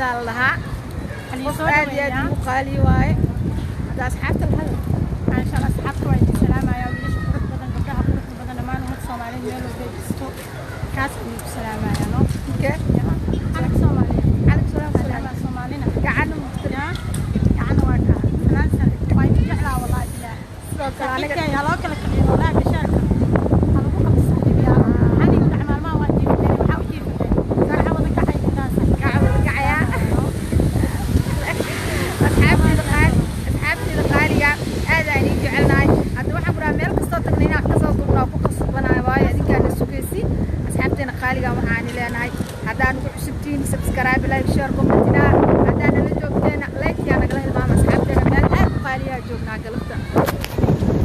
Maxamedaa la dhahaa. Qof aad iyo aad ugu qaali waaye. Hadda asxaabta la hadal. Maasha Allah, asxaabta waa idin salaamayaa, wiilasha qurux badan, gabdhaha quruxda badan, dhammaan ummadda Soomaaliyeed meel walba ay jirto, kaas ayuu ku salaamayaa, no. Okay. Calanka Soomaaliya. Calanka Soomaaliya. Maadaama Soomaalina. Gacana. Ya gacana waa kaa salaan sare, waa idin jeclaa, wallahi bilaah. Sidoo kale aniga. Saaxiibkay ha loo kala kiciyo, wallahi bashaarka ha lagu qabto saaxiibayaal. Aniga dhac maalmaha waa jiifteen, waxaa u jiifteen waxaa wada kacay intaas. Kaca wada kacayaa. Asxaabteeda qaali, asxaabteeda qaaliga, aad aan idin jecelnahay. Hadda waxaan ku dhahaa meel kastoo tagna inaan wax kasoo duubnaa ku qasbanayo, waayo idinkaana sugaysi. Asxaabteena qaaliga, waxaan leenahay, haddaa nagu cusubtihiin, subscribe, like, share, comment-ina. Haddaa nala joogteena, like yaa nagala hilmaama. Asxaabteena, meel aad u qaaliyaa joognaa galabta.